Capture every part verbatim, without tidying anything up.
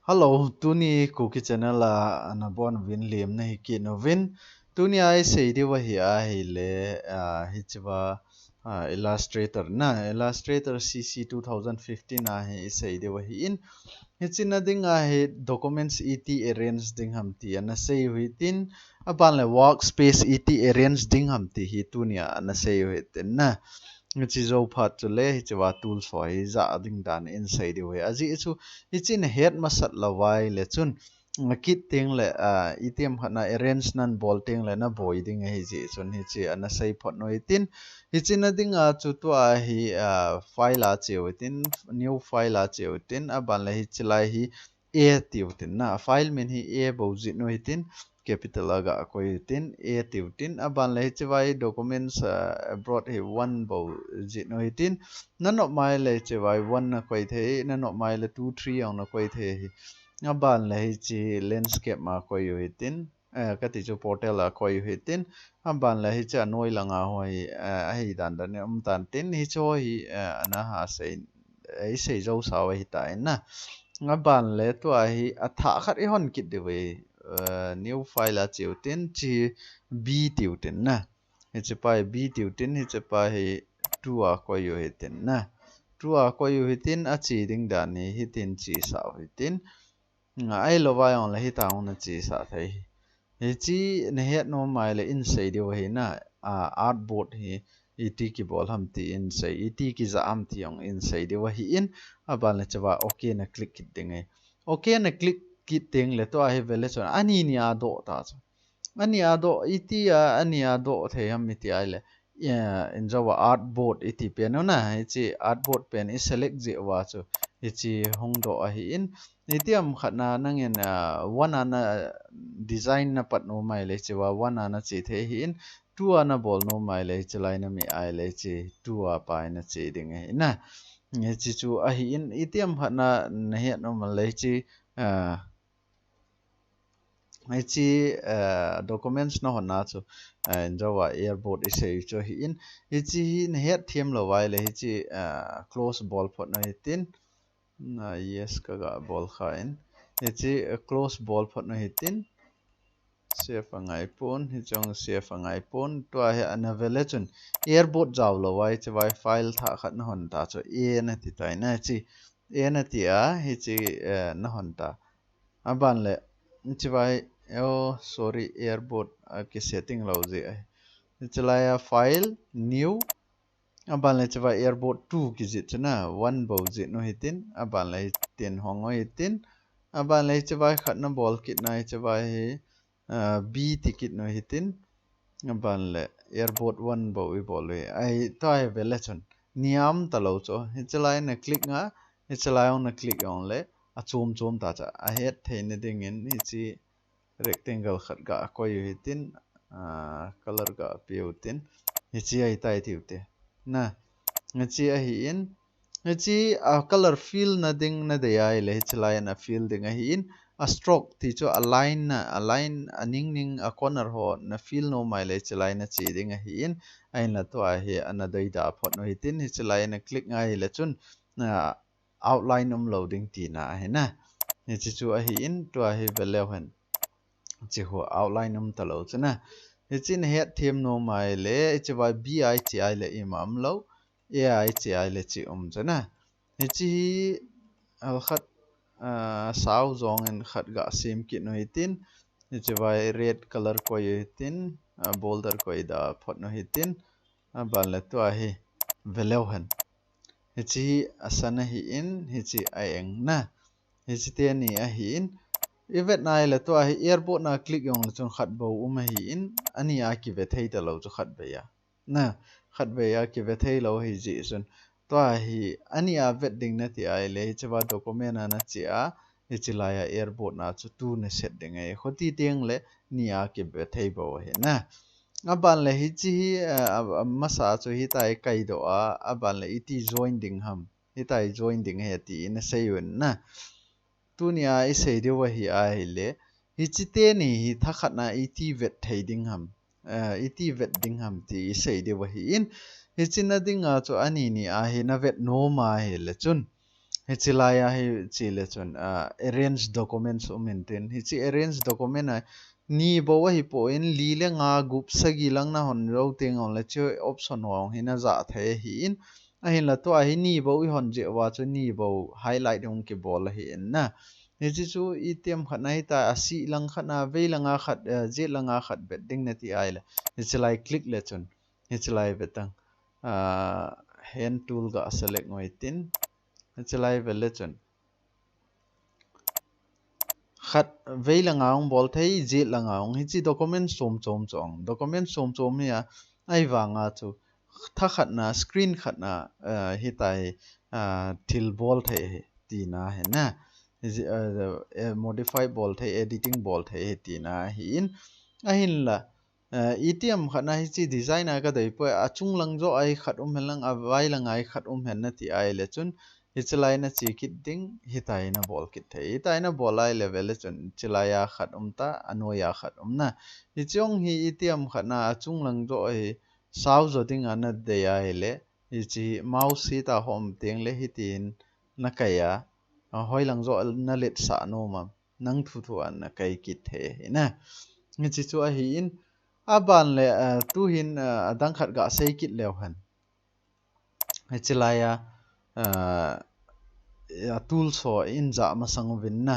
Hello, tuni Kuki channel a ana bon uvin lemna hi kit uvin. Tuni a isei diu ahi ahile, ah, hichea, ah, Illustrator na, Illustrator C C two thousand fifteen a hi isei diu ahin. Hiche na ding a hi documents iti arrange ding ham ti ana sei u hitin, aban le workspace iti arrange ding ham ti hi tuni a ana sei u hitin na. Hiche jou phat chule, hichea tools ho hi ja ding dan in sei diu ahi. Ajeh chu, hiche na het masat lou vai le chun, na kit teng le, ah, itiham khat na arrange nan bol teng le na boi ding ahi jeh chun, hiche ana sei phot u hitin. Hiche na ding a chu tua hi, ah, file a che u hitin, new file a che u hitin, aban le hiche lai hi A ti u hitin na, file min hi A bou jih u hitin, capital a ga koi u hitin, A ti u hitin, aban le hichea hi documents, ah, abroad hi one bou jih u hitin, na nop mai le hichea hi one na koi thei, na nop mai le two, three jong na koi thei hi. Aban le hiche landscape ma koi u hitin, eh, kati chu portal a koi u hitin, aban le hiche anoi langa ho hi, eh, ahi dan dan in um tan tin, hiche ho hi, eh, ana ha sei, eh, isei jou sau ahi tan na. Aban le tua hi athah khat ihon kit diu ahi, eh, new file a che u hitin, hiche B ti u hitin na. Hiche pa hi B ti u hitin, hiche pa hi two a koi u hitin na. Two a koi u hitin, ache ding dan hi hitin chesah u hitin. Nga, ahilou vai jong le hitia hung na chesah thei. Hiche na het nom mai le in sei diu ahi na, ah, artboard hi iti kibol ham ti in sei, iti kija ham ti jong in sei diu ahin, aban le hichea okay na click kit ding ahi. Okay na click kit teng le tua hi ve le chun, ani ni a doh ta chu. Ani a doh, iti a, ani a doh thei ham iti ahile, eh, in jou a artboard iti pen u na, hiche artboard pen i select jeh uva chu, hiche hung doh ahin, itiham khat na nangin, ah, one a na design na pat nom mai le hichea one a na che thei ahin, two a na bol nom mai le hiche lai na meh ahile hiche two a pa hi na che ding ahi na. Hiche chu ahin, itiham khat na na het nom le hiche, ah, Hiche, eh, documents na hon na chu, eh, in jou a artboard isei chu ahin. Hiche hi na het them lou vai le hiche, eh, close bol phot u hitin. Na yes ka ga bol kha in. Hiche, eh, close bol phot u hitin. Save angai pon, hiche jong save angai pon. Tua hi ana ve le chun artboard jao lou vai, hichea hi file thah khat na hon ta chu A na ti tai na hiche. A na ti a, hiche, eh, na hon ta. Aban le, hichea hi, oh, sorry, artboard, a ki setting lou jeh ahi. Hiche lai a file, new, aban le hichea hi artboard two kijih chu na, one bou jih u hitin, aban le hitin hong u hitin, aban le hichea hi khat na bol kit na, hichea hi, ah, B ti kit u hitin, aban le artboard one bou i bol u hi. Ahi, tua hi ve le chun, ni a um ta lou chu, hiche lai na click nga, hiche lai jong na click jong le, achom chom ta chu, ahet thei na ding in, hiche rectangle khat ga koi u hitin, ah, color ga pe u hitin, hiche ahi tai tiu hite. Na, hiche ahin, hiche, ah, color fill na ding na dei ahile, hiche lai a na fill ding ahin, a stroke ti chu a line na, a line a ning ning a corner ho na fill nom mai le hiche lai na che ding ahin, ahinla tua hi ana dei da phot u hitin, hiche lai na click ngai le chun, ah, outline um lou ding tina ahi na. Hiche chu ahin, tua hi ve leu hen. Hiche khu outline um ta lou chu na. Hiche na het them nom mai le, hichea hi B a i che ahile ima um lou, A a i che ahile che um chu na. Hiche hi, ah, khat, ah, sao jong in khat ga sem kit u hitin. Hichea hi red color koi u hitin, ah, border koi da phot u hitin. Aban le tua hi ve leu hen. Hiche hi a san ahin, hiche a eng na. Hiche teni ahin. I vet nai le tua hi artboard na click jong le chun khat bou um ahin, ani a kive thei ta lou chu khat vei a. Na, khat vei a kive thei lou ahi jeh chun. Tua hi, ani a vet ding na ti ahile, hichea document a na che a, hiche lai a artboard na chu two na set ding ahi. Khuti teng le, ni a kive thei bou ahi na. Aban le hiche hi, eh, a, a masa chu hitia i kai doh a, aban le iti join ding ham. Hitia i join ding ahi ti ina sei un na. Tuni a isei diu ahi ahile, hiche teni hi thakhat na iti vet thei ding ham. Eh, iti vet ding ham ti isei diu ahin. Hiche na ding a chu ani ni a hi na vet nom ahile chun. Hichi laia hichi le chun, ah, arrange documents um intin. Hichi arrange document a ni bou ahi poi, li le nga gup sagi lang na hon jou teng le chu option ho hi na ja thei ahin. Ahinla tua hi ni bou i hon jeh uva chu ni bou highlight hung kibol ahin na. Hichi chu itiham khat na hita, a sih lang khat na, vei langa khat, eh, jet langa khat bet ding na ti ahile. Hichi lai click le chun. Hichi lai ve tang. Ah, hand tool ga select ngoi tin. Hichi lai ve le chun. Khat vei langa hung bol thei, jet langa hung. Hichi document som chom chom. Document som chom hi a, ahivanga chu. Tha khat na, screen khat na, eh, hitai, ah, thil bol thei hi, tina hi na. Hichi, eh, eh, modify bol thei, editing bol thei hi, tina ahin. Ahinla, Eh, itiham khat na hichi design a ka dei poi, a chung lang jo a hi khat um hen lang, a vai langa hi khat um hen na ti ahile chun, hichi lai na che kit ding, hitai na bol kit thei. Hitai na bol ahile ve le chun, hichi laia khat um ta, a noia khat um na. Hichi hung hi itiham khat na, a chung lang jo a hi sao jo ding a na dei ahile, hichi mouse hita hom teng le hitin na kai a, a hoi lang jo na let sah nom am, nang thu thu a na kai kit thei hi na. Hichi chu ahin, aban le, eh, tuhin, eh, adang khat ga sei kit leu hen. Hichi laia, eh, a tools ho in ja masang uvin na.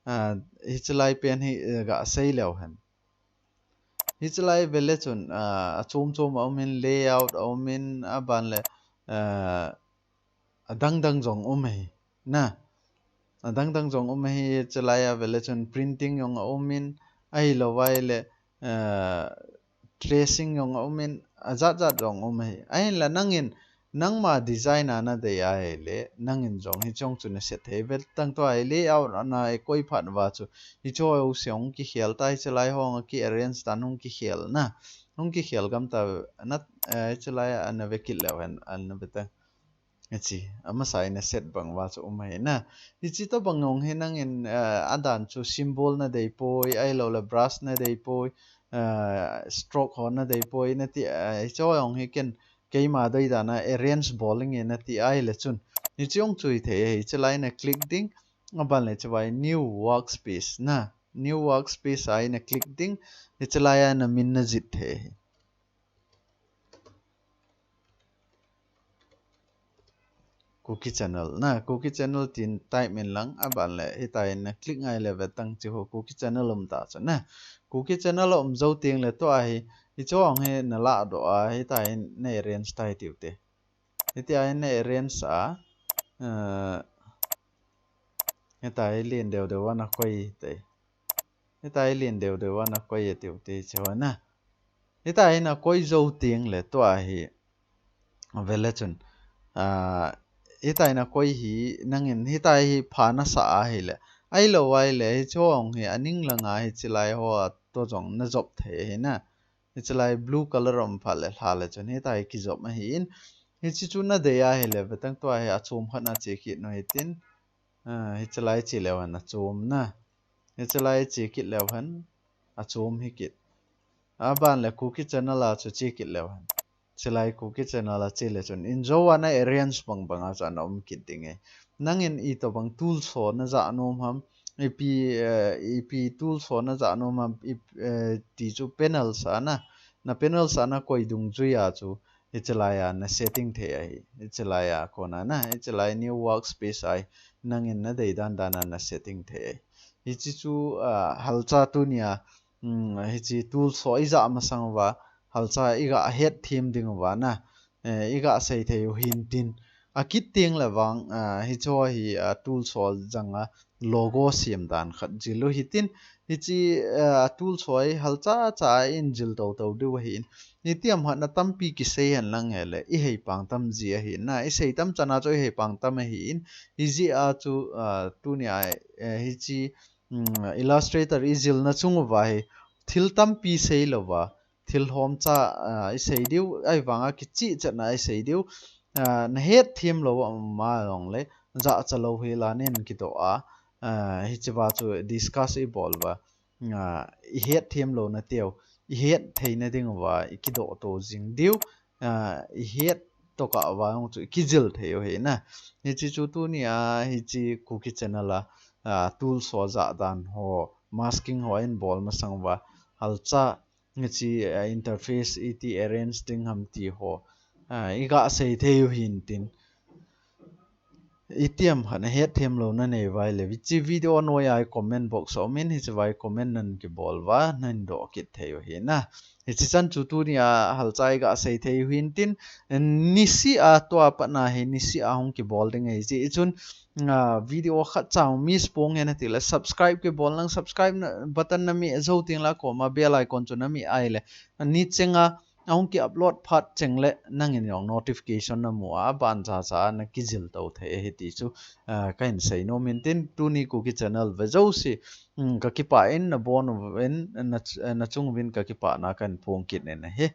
Eh, hichi lai pen hi, eh, ga sei leu hen. Hichi lai ve le chun, ah, a chom chom a um in, layout a um in, aban le, ah, adang dang jong um ahi. Na, adang dang jong um ahi, hichi laia ve le chun printing jong a um in, ahilou vai le, ah, tracing jong a um in, ajat jat jong um ahi. Ahinla nangin, nangma design a na dei ahile, nangin jong hichi hung chu na set thei ve tang tua hi layout a na i koi phat uva chu. Hichi ho se hung kikhel ta, hichi lai ho hung ki arrange tan hung kikhel na. Hung kikhel gam ta na, eh, hichi lai a na ve kit leu hen, a na ve ta. Hichi, amasa i na set bang uva chu um ahi na. Hichi tobang jong hi nangin, eh, adan chu symbol na dei poi, ahilou le brush na dei poi, eh, stroke ho na dei poi, na ti, eh, hichi ho jong hi ken keima dei dan a arrange bol inge na ti ahile chun. Hichi hung chu hi thei ahi, hichi lai na click ding, aban le hichi vai new workspace na. New workspace a i na click ding, hichi laia na min na jih thei ahi. Kuki Channel na, Kuki Channel tin type in lang, aban le hitai na click ngai le ve tang hichi ho Kuki Channel um ta chu na. Kuki Channel um jou teng le tua hi, hichi ho hi na la doh a, hitai na arrange tai tiu te. Hitia hi na arrange a, eh, hitai len deu deu a na koi te. Hitai len deu deu a na koi e tiu te hichi ho na. Hitai na koi jou teng le tua hi ve le chun. Ah, hitai na koi hi nangin hitai hi pha na sa ahile. Ahilou vai le hichi ho hung hi aning langa hichi lai ho a to jong na jop thei ahi na. Hichi lai blue color um phat le lha le chun hitai kijop ahin. Hichi chu na dei ahile ve tang tua hi a chom khat na che kit nu hitin. Ah, hichi lai che leu hen a chom na. Hichi lai che kit leu hen a chom hi kit. Aban le Kuki Channel a chu che kit leu hen. Hichi lai Kuki Channel a che le chun in jo a na arrange bang bang a chu ana um kit ding e. Nangin itobang tools ho na ja nom ham, ipi, eh, ipi tools ho na ja nom ham, ip-, eh, ti chu panels a na, na panels a na koi dungjui a chu, hichi laia na setting thei ahi, hichi laia kona na, hichi lai new workspace a hi, nangin na dei dan dan a na setting thei ahi. Hichi chu, ah, halcha tunia, um, hichi tools ho i ja masang uva, halcha i ga het them ding uva na, eh, i ga sei thei u hintin. A kit teng le vang, ah, hichi ho hi, ah, tools ho janga logo sem dan khat jil u hitin. Hichi, ah, tools ho hi halcha cha in jil to to diu ahin. Itiham khat na tampi kisei hen lang hile, i hei pang tam ji ahin na, i sei tam chan a chu i hei pang tam ahin. Hijeh a chu, ah, tunia, eh, hichi, um, Illustrator i jilna chung uva hi, thil tampi sei louva, thil hom cha, ah, i sei diu, ahivanga kichih chetna i sei diu, ah, na het them lou a um a jong le, jahcha lou hi la nen kidoh a, ah, hichi va chu discuss i bol uva, ah, i het them louna teu, i het theina ding uva, i kidoh to jing diu, ah, i het toka uva jong chu kijil thei u ahi na. Hiche chu tunia hiche Kuki channel a, a, tools ho jahdan ho, masking ho in bol masang uva, halcha hiche, a, interface iti arrange ding ham ti ho, a, iga sei thei u hintin. Itiham khat na hetthem lou na nei uva ahile, hiche video noiya i comment box a um in, hiche uva i comment nan kibol uva, nan doh kit thei u ahi na. Hiche chan chu tunia halcha iga sei thei u hintin, nisih a tua patna hi, nisih a hung kibol ding ahi jeh chun, a, video khat cha miss pong hen atile subscribe kibol nang, subscribe na, button na meh jou tengle koma bell icon chu na meh ahile, ni chenga ahung ki upload phat chengle nangin jong notification na mu a, aban chacha na kijil to thei ahi ti chu, a, kahin sei nom in tin, tuni Kuki channel ve jouse, um, kakipah in, nabon uvin, na, nachung uvin kakipahna kahin phong kit in ahi.